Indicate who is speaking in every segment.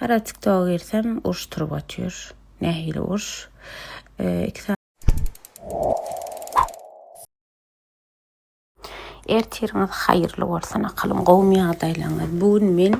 Speaker 1: Gara tiktoga girsem uruş turup otyr. Nähili uruş? Iki Ertiriňiz haýyrly bolsun akylym gowumy ýagdaýlaryňyz bu gün men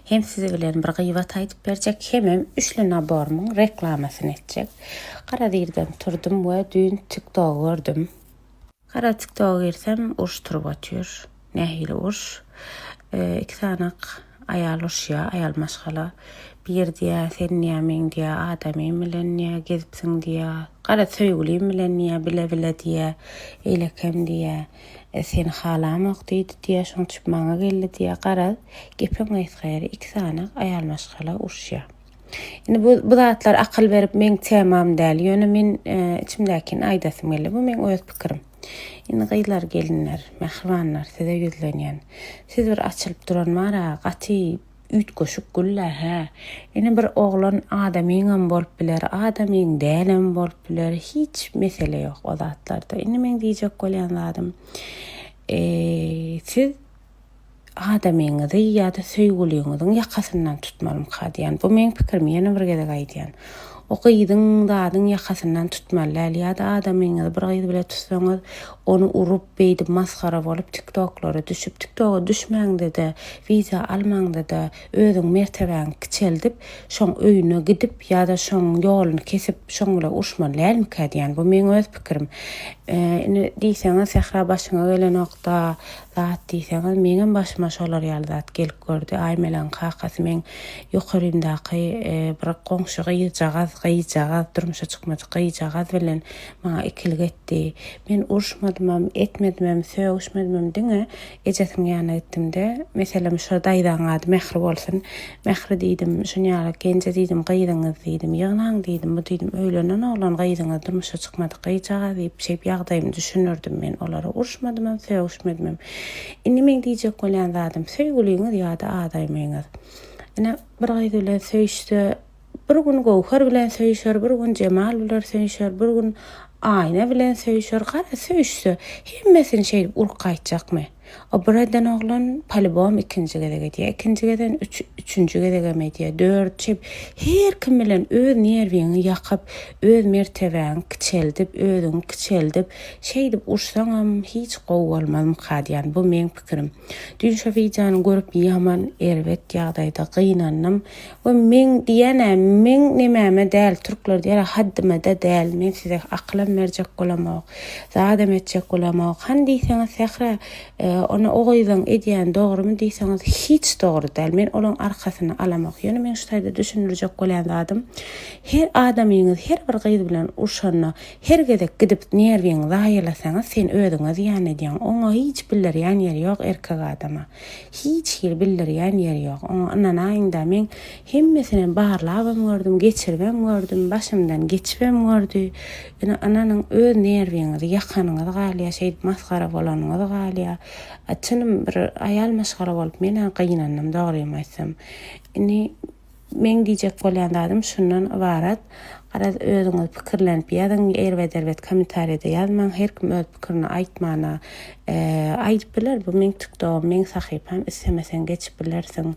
Speaker 1: hem siz bilen bir gybat aýdyp berjek hemem üçli naborymyň reklamasyny etjek garaz irden turdum we düýn tiktogy gördüm Gara tiktoga girsem uruş turup otyr. Nähili uruş? Iki sanak aýal uruşýar, aýal maşgala. Biri diýýär, sen diýýär, meň diýýär, adamym bilen diýýär, gezipsiň diýýär. Gara söýgülim bilen diýýär, bile-bile diýýär. Eýlekem diýýär. Seni halamok diýdi diýýär, şoň üçin maňa geldi diýýär. Garaz, gepiň gysga ýeri, iki sanak aýal maşgala uruşýar. Indi bu bu zatlar akyl berip meň temam däl. Ýöne men e, içimdäkini aýdasym geldi. Bu meň öz pikirim. Indi gyzlar, gelinler, mähribanlar size ýüzlenýän. Siz bir açylyp duran bar-a, gaty üýtgeşik gül-ä, hä. Indi bir oglan adamyňam bolup biler, adamyň dälem bolup biler. Hiç mesele ýok o zatlarda. Indi meň diýjek bolýan zadym, e, siz adamyňyzy ýa-da söýgüliňiziň ýakasyndan tutmalymyka diýýän. Bu meň pikirim, ýene bir gezek aýdýan. O gyzyň zadyň ýakasyndan tutmaly däl. Ýa-da adamyňyzy bir gyz bile tutsaňyz, ony urup, beýdip masgara bolup tiktoklara düşüp, tiktoga düşmäňde-de, wiza almaňda-da, özüň mertebäňi kiçeldip, şoň öýüne gidip ýa-da şoň ýoluny kesip, şoň bile uruşmaly dälmikä diýýän. Bu meň öz pikirim. Indi diýseňiz, Sähra başyňa gelenokda, Zat diýseňiz, meňem başyma şolar ýaly zat gelip gördi. Aýmelegiň kakasy meň ýokarymdaky bir goňşy gyzjagaz, gyzjagaz, durmuşa çykmajyk gyzjagaz bilen maňa ikilik etdi. Men uruşmadymam, etmedimem, sögüşmedimem, diňe ejesiniň ýanyna gitdim-de, meselem, şo daýzaň ady Mähri bolsun. Mähri diýdim, şuny ýaly genje diýdim, gyzyňyz diýdim, ýygnaň diýdim, bu diýdim, öýlenen oglan gyzyňyz durmuşa çykmadyk gyzjagaz diýip, şeýdip ýagdaýymy düşündirdim men olara. Uruşmadymam, sögüşmedimem. Indi meň diýjek bolýan zadym, söýgüliňiz ýa-da adaýmyňyz. Ine, bir gyz bilen söýüşse, Bir gün Göwher bilen söýüşer, bir gün Jemal biler söýüşer, bir gün Aýna bilen söýüşer, gara söýüşse, hemmesini şeýdip urup gaýtjakmy? O bir eden oglan polibom ikinji gezek edýär, ikinji gezen üç, üçünji gezegem edýär, dört, şeýdip her kim bilen öz nerwiňi ýakyp, öz mertebäňi kiçeldip, özüňi kiçeldip, şeýdip ursaňam hiç gowy bolmazmyka diýýän, bu meň pikirim. Düýn şo wideony görüp ýaman erbet ýagdaýda gynandym we meň diýýän-ä meň nemäme däl türkler diýer haddimede däl men size akylam berjek bolamok zadam etjek bolamok hany diýseňiz Sähra ony o gyzyň edýäni dogrymy diýseňiz hiç dogry däl men olaň arkasyny alamok ýöne meň şu taýda düşündirjek bolýan zadym her adamyňyz her bir gyz bilen urşanda Her gezek gidip nerwiňi zaýalasaňyz sen özüňe zyýan edýäň oňa hiç bildirýän ýeri ýok erkek adama hiç hili bildirýän ýeri ýok oňa ynanaýyňda men hemmesinem barlabam gördüm geçiribem gördüm başymdan geçibem gördi ine ynanyň öz nerwiňizi ýakanyňyz galýa şeýdip masgara bolanyňyz galýa çynym bir aýal maşgala bolup menä gynandym dogrymy aýtsam indi Meň diýjek bolýan zadym şundan ybarat, garaz özüňiz pikirlenip ýazyň, erbet-erbet kommentariýada ýazmaň, her kim öz pikirini aýtmana aýdyp biler, bu meň tiktogym, meň sahypam, islemeseň geçip bilersiň,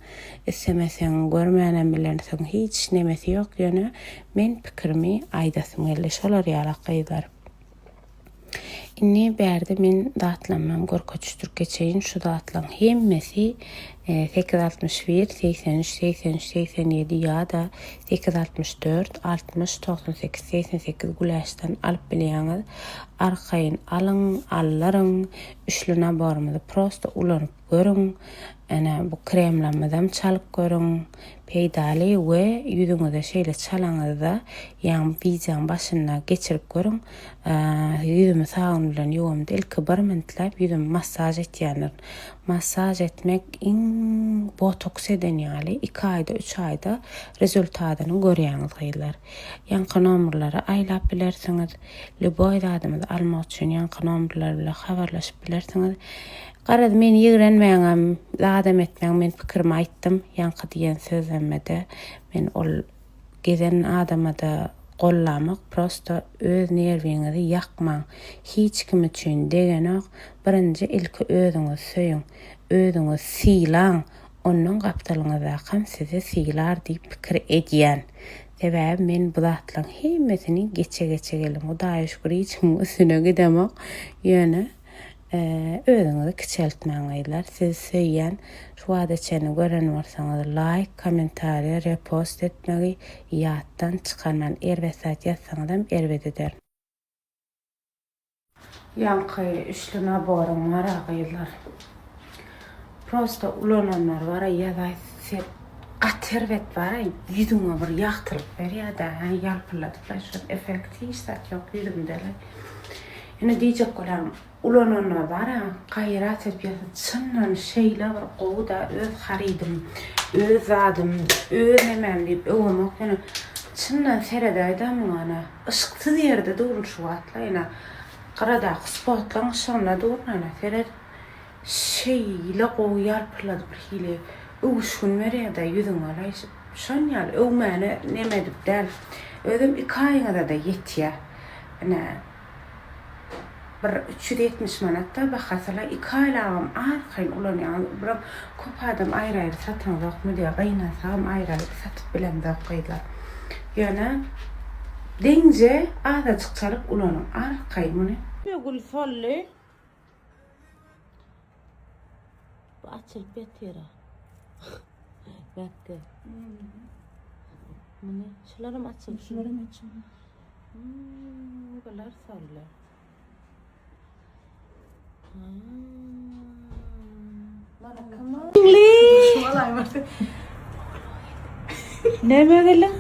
Speaker 1: islemeseň görmänem bilersiň, hiç nemesi ýok, ýöne men pikirimi aýdasym geldi, şolar ýalak gyzlar. Indi bärde men zatlamam görkezişdirip geçeýin. Şu zatlaryň hemmesi 861, 83, 83, 87 ýa-da 864, 60, 98, 88 güläşden alyp bilýäňiz. Arkaýyn alyň, aldyryň. Üçli naborymyzy prosta ulanyp görüň. Ene bu kremlamyzam çalyp görüň. Peýdaly we ýüzüňize şeýle çalaňyzda, ýagny wideoň başynda geçirip görüň. Ýüzümi sabyn bilen ýuwamda ilki bir minutläp ýüzümi massaž etýändirin. Massaž etmek iň botoks eden ýaly, iki aýda, üç aýda rezultadyny görýäňiz gyzlar. Ýaňky nomerlere aýlap bilersiňiz. Lýuboý zadymyzy almak üçin ýaňky nomerler bilen habarlaşyp bilersiňiz. Garaz meni ýigrenmäňem, zadam etmäň men pikirimi aýtdym, ýaňky diýen sözlemede men ol gezen adamada gollamak prosto öz nerwiňizi ýakmaň hiç kim üçin degenok birinji ilki özüňizi söýüň özüňizi sylaň. Ondan gapdalyňyzdakam sizi sylar diýip pikir edýän. Sebäbi men bu zatlaryň hemmesini geçe-geçe geldim. Hudaýa şükür hiç kimiň üstüne gidemok. Ýöne özüňizi kiçeltmäň gyzlar. Sizi söýýän. Şu wagta çenli gören bolsaňyz laýk, kommentariýa, repost etmegi ýatdan çykarman. Erbet zat ýazsaňyzam erbet ederin. Ýaňky üçli naboryň bar-a gyzlar. Prosta ulananlar bar-a ýazaý sen gaty erbet bar-a ýüzüňe bir ýagtylyk berýär-dä hä ýalpylladyp şol effekt hiç zat ýok ýüzümde-le. Ýöne diýjek bolýan ulananlar bar-a gaýrat edip ýazsa çyndan şeýle bir gowy-da öz harydym, öz zadym, öz nemäm diýip öwemok ýöne çyndan seredäýdä muňa ana. Yşyksyz ýerde durun şu wagtlaýyn-a. Gyradaky spotlaryň yşygynda durun ana, seret. Şeýle gowy ýalpylladyp bir hili öwüşgin berýär-dä ýüzüňe-laý. Şon ýaly öwmäne neme edip däl. Özem iki aýyňyza-da ýetýär. Ine, Bir 370 manat-da bahasy-la, iki aýlabam arkaýyn ulanýaňyz. Biram köp adam aýry-aýry sataňzokmy diýýär. Gynansagam aýry-aýry satyp bilemzok gyzlar. Ýöne deňje azajyk çalyp ulanyň arkaýyn muny. Gül soldy. Bu açylyp ýatyr-a. Mäkke. Muny şularam açylyp.
Speaker 2: Şularam açyldy.
Speaker 1: Hmm, bular soldy. Näme gelin?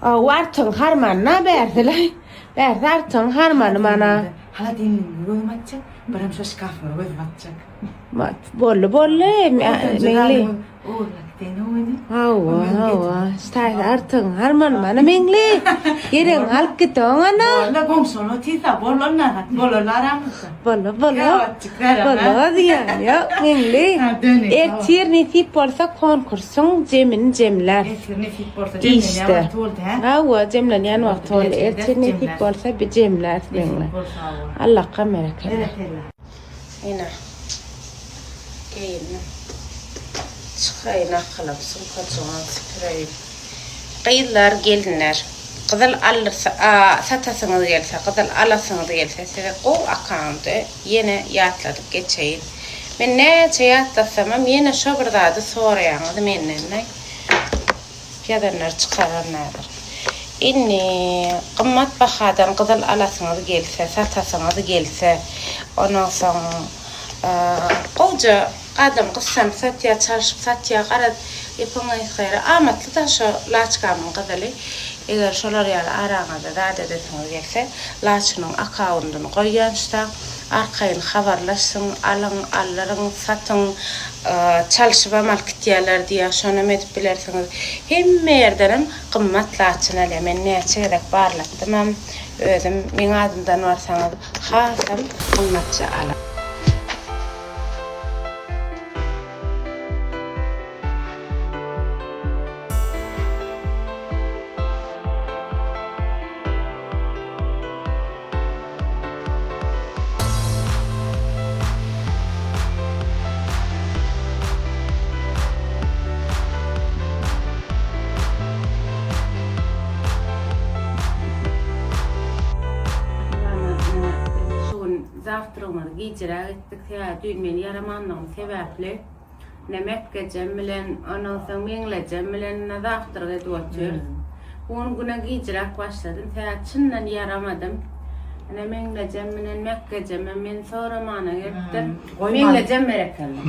Speaker 1: Aw, artyň harmanyna berdiler. Berdi artyň harmany mana.
Speaker 2: Hala deňligimi gözüm atjak, biram şo şkafyma gözüm atjak.
Speaker 1: Boldy, boldy. Meňli.
Speaker 2: Hawa,
Speaker 1: hawa. Ştaýda artygyň harmany mana Meňli. Geregiňi alyp git oňa.
Speaker 2: Boldy, goňşuň otyrsa, boldy ondan. Bolar aramyzda.
Speaker 1: Boldy, boldy. Boldy diýýän. Ýok, Meňli. Ertir nesip bolsa konkursyň jemini jemlär.
Speaker 2: Ertir nesip bolsa jemlenýän wagty boldy, hä?
Speaker 1: Hawa, jemlenýän wagty boldy. Ertir nesip bolsa bi jemläris Meňli. Allahka berekella.
Speaker 2: Berekella.
Speaker 1: Ine, geýindim. Çykaýyn akylym, sumkajygam süpüreýin. Gyzlar, gelinler, gyzyl aldyrsa, satasyňyz gelse, gyzyl alasyňyz gelse, size gowy akkaunty ýene ýatladyp geçeýin. Men näçe ýatlatsamam, ýene şo bir zady soraýaňyz menden. Ýazanlary çykararyn häzir. Indi gymmat bahadan gyzyl alasyňyz gelse, satasyňyz gelse, ondan soň gowja adam gyssanyp satýar, çalşyp satýar, garaz, gepiň gysga ýeri amatly-da şo laçkamyň gyzyly. Eger şolar ýaly araňyzda zat edesiňiz gelse, Laçynyň akkaundyny goýýan şda. Arkaýyn habarlaşyň, alyň, aldyryň, satyň, çalşybam alyp gitýärler diýýär, şonam edip bilersiňiz. Hemme ýerdenem gymmat laçyn alýar. Men näçe gezek barlatdymam, özüm meň adymdan barsaňyz hasam gymmatja alar. Şu gün zawtragymyzy gijiräk etdik. Sebäbi düýn men ýaramanlygym sebäpli Ne Mekgejem bilen, ondan soň Meňlejem bilen ine zawtrak edip otyrys. Bu gün güne gijräk başladym. Sebäbi çyndan ýaramadym. Ine Meňlejem bilen Mekgejemem meni soramana gelipdir. Meňlejem berekella.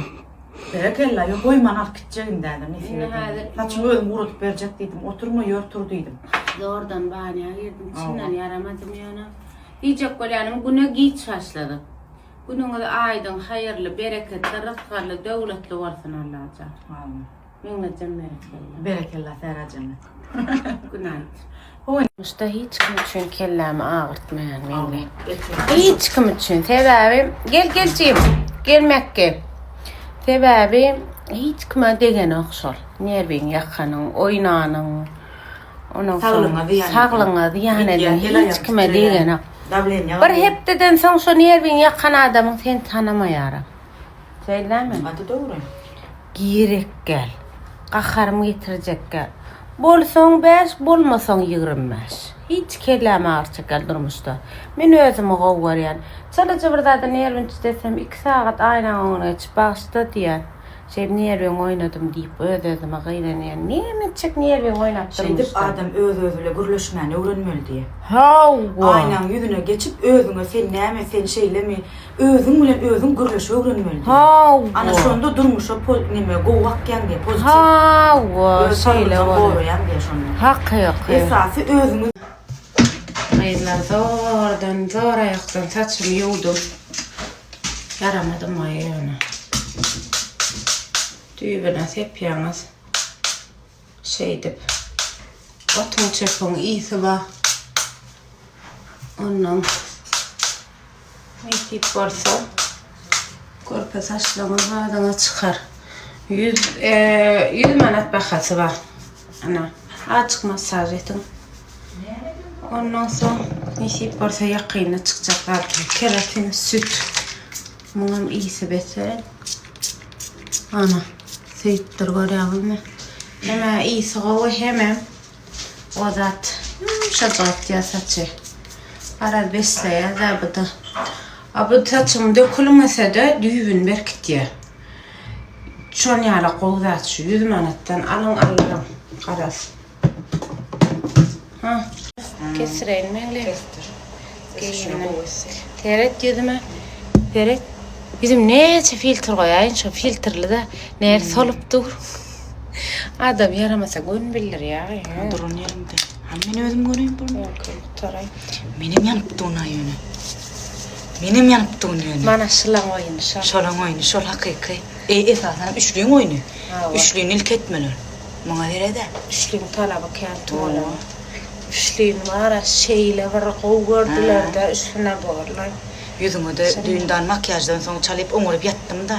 Speaker 2: Berekella, ýok goýman alyp gitjek indi häzir nesip eder. Saçyňy özüm guradyp berjek diýdim. Oturma ýör tur diýdim.
Speaker 1: Zordan banýa girdim. Çyndan ýaramadym ýöne. Diýjek bolýanym güne giç başladyk. Günüňiz aýdyň, haýyrly, bereketli, rysgally, döwletli bolsun Allajan.
Speaker 2: Amin.
Speaker 1: Meňlejem berekella.
Speaker 2: Berekella Sährajeme.
Speaker 1: Good night. Durmuşda hiç kim üçin kellämi agyrtmaýan Meňli. Hiç kim üçin. Sebäbi gel geljigim. Gel Mekge. Sebäbi hiç kime degenok şol. Nerwiňi ýakanyň, oýnanyň. Ondan soň
Speaker 2: Saglygyňa zyýan
Speaker 1: saglygyňa zyýan
Speaker 2: Gidýär,
Speaker 1: eden
Speaker 2: el
Speaker 1: hiç
Speaker 2: aýak
Speaker 1: kime
Speaker 2: titreýär.
Speaker 1: degenok.
Speaker 2: Dawleniýa
Speaker 1: Bir
Speaker 2: galýar.
Speaker 1: hepdeden soň şo nerwiňi ýakan adamyň seni tanamaýaram. Şeýlemi?
Speaker 2: Gaty dogry.
Speaker 1: Gerekgäl. Gaharym getirjekgäl. Bolsaň bäş, bolmasaň 25. Hiç kelläm agyrtjakgäl durmuşda. Men özümi gowy görýän. Çalaja bir zada nerwini titetsem, iki sagat aýnaň öňüne geçip bagyşla diýýän. Şeýdip nerwiňi oýnadym diýip öz-özüme gynanýan. Näme etjek nerwiňi oýnap
Speaker 2: Şeýdip
Speaker 1: durmuşda.
Speaker 2: adam öz-özi bile gürleşmäni öwrenmeli diýýär.
Speaker 1: Hawa.
Speaker 2: Aýnaň ýüzüne geçip özüňe sen näme, sen şeýlemi, özüň bilen özüň gürleşip öwrenmeli diýýär.
Speaker 1: Hawa.
Speaker 2: Ana şonda durmuşa po neme gowy bakýaň diýýär, pozitiw.
Speaker 1: Hawa,
Speaker 2: Öz
Speaker 1: şeýle
Speaker 2: saglygyňy
Speaker 1: bolýar.
Speaker 2: goraýaň diýýär şonda.
Speaker 1: Hakyky.
Speaker 2: Esasy özüňi
Speaker 1: Gyzlar zordan zor aýakdan saçymy ýuwdum. Ýaramadym aý ýöne. Düýbüne sepýäňiz. Şeýdip. Otuň çöpüň ysy bar. Ondan nesip bolsa körpe saçlaryňyz badyňa çykar. 100 100 manat bahasy bar. Ana, azjyk massaž ediň. Ondan soň nesip bolsa ýakynda çykjak zatlar keratin süt. Muňam ysy beter. Ana, süýtdür görýäňizmi? Hemä ysy gowy, hemem o zat ýumşajyk etýär saçy. Garaz besleýär-dä bu-da. A bu saçyň dökülmese-de düýbüni berkitýär. Şon ýaly gowy zat şu 100 manatdan alyň aldyň garaz. Ha. Kesdireýin meňli.
Speaker 2: Kesdir.
Speaker 1: Geýindim. Seret ýüzüme. Seret. Ýüzüm näçe filtr goýaýyn şo filtrli-de näl solup dur. Adam ýaramasa gün bildirýär.
Speaker 2: Duran ýerimde. Hany men özüm göreýin bolmady.
Speaker 1: Okey, gutaraý.
Speaker 2: Menem ýanyp durun-a ýöne. Menem ýanyp durun ýöne.
Speaker 1: Mana şylaň oýny şol.
Speaker 2: Şolaň oýny şol hakyky. E, esasanam üçlüň oýny.
Speaker 1: Hawa.
Speaker 2: Üçlüni ilk etmeli. Muňa sered-ä.
Speaker 1: Üçlüň talaby kän tüweleme. Üçlüni bar-a şeýle bir gowy gördüler-de üçli naborlar.
Speaker 2: Ýüzüňe-de düýn dan makiýaždan soň çalyp oňaryp ýatdym-da.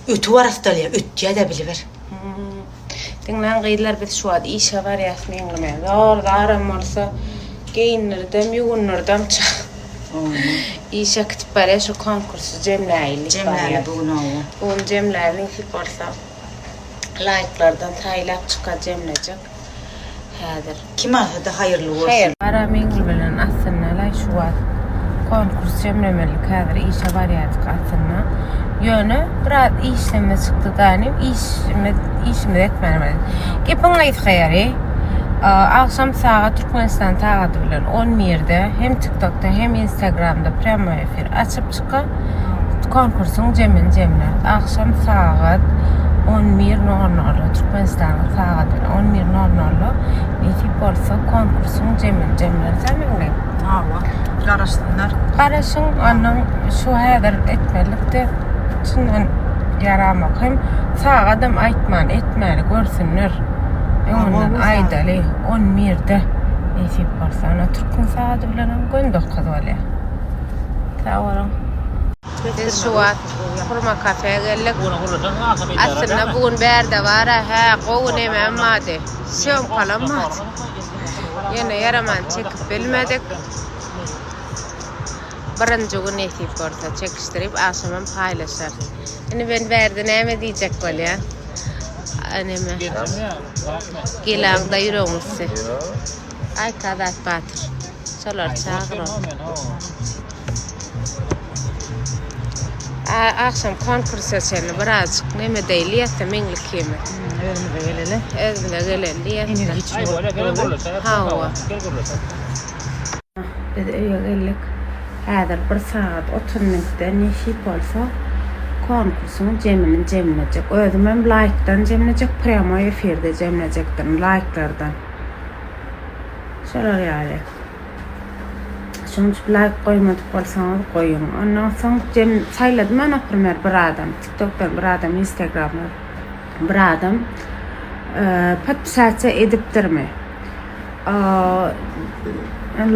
Speaker 2: Ötüp arassalýar, ötýä-dä biliber.
Speaker 1: Diňläň gyzlar biz şu wagt işe barýas meňlime zor zaram bolsa geýindirdem ýuwundyrydam işe gidip barýas şu konkursy jemläýeli diýip
Speaker 2: Jemläli
Speaker 1: barýas.
Speaker 2: bu gün hawa.
Speaker 1: Bu gün jemläli nesip bolsa laýklardan saýlap çykar jemlejek häzir.
Speaker 2: Kim alsada haýyrly bolsun.
Speaker 1: Gara Meňli bilen aslynda-laý şu wagt konkurs jemlemelidik häzir işe barýardyk aslynda. Ýöne biraz işimiz çykdy da nim işimiz işimizi etmäne barýardyk. Gepiň gysga ýeri agşam sagat Türkmenistan sagady bilen 11-de hem TikTokda hem Instagramda prýamoý efir açyp çyka konkursyň jemini jemläris. Agşam sagat 11 nol nolda Türkmenistanyň sagady bilen 11 nol nolda nesip bolsa konkursyň jemini jemläris hä Meňli?
Speaker 2: Hawa, garaşsynlar.
Speaker 1: Garaşyň, ondan şu häzir etmelilikde çyndan ýaramok hem sagadam aýtman etmäli görsünler. Öňünden aýdaly 11-de nesip bolsa. Ana türkmen sagady bilenem gün 9 bolýar. Sag boluň. Biz şu wagt Hurma kafe geldik. Aslynda bu gün bärde bar-a, hä, gowy nemem bardy. Sýomkalam bardy. Ýöne ýaraman çekip bilmedik. Birinji gün nesip bolsa çekişdirip, agşamam paýlaşarys. Indi men bärde näme diýjek bolýan? Neme? Gelaňda ýüregim üsti. Aýt Azat batyr. Şolary çagyr Agşam konkursa çenli birazjyk neme deýli ýatsa meňli ikimiz.
Speaker 2: Özümize geleli.
Speaker 1: Özümize geleli ýatsa. Hawa. Biz öýe geldik. Häzir bir sagat 30 minutda nesip bolsa konkursyň jemini jemlejek. Özümem laýkdan jemlejek, prýamoý efirde jemlejekdim laýklardan. Şolar ýaly. Şonuň üçin laýk goýmadyk bolsaňyz goýuň. Ondan soň jem saýladym men naprimer bir adam, TikTokdan bir adam, Instagramdan bir adam podpisasiýa edipdirmi?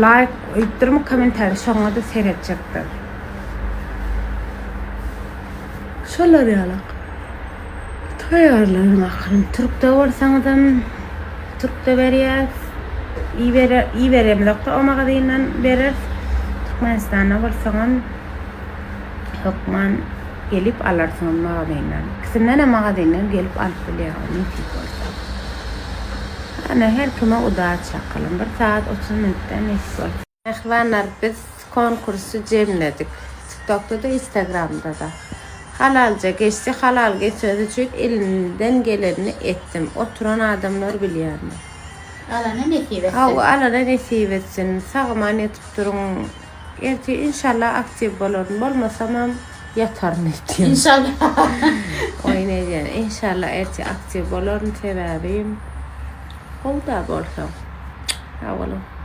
Speaker 1: Laýk goýupdyrmy kommentariý şoňa-da seretjekdir. Şolar ýalak. Taýýarlanyň ahyryn. Türkde bolsaňyzam türkde berýäs. Ibere iberemzokda o magazyndan bereris. Türkmenistanda bolsaňam hökman. Gelip alarsyňyz magazinden. Ikisindenem magazinden gelip alyp bilýäňiz nesip bolsa. Ana her kime udaç akyllym. Bir sagat 30 minutda nesip bolsa. Mähribanlar biz konkursy jemledik. TikTokda-da Instagramda-da. Halalja geçdi halal geçmesi üçin elimden gelenini etdim. Oturan adamlar bilýändir.
Speaker 3: Alana nesip etsin.
Speaker 1: Hawa alana nesip etsin. Sag-aman ýatyp duruň. Ertir inşallah aktiw bolaryn. Bolmasamam ýataryn ertir.
Speaker 3: Inşallah.
Speaker 1: Oýun edýän. Inşallah ertir aktiw bolaryn sebäbi gowy-da bolsa. Sag boluň.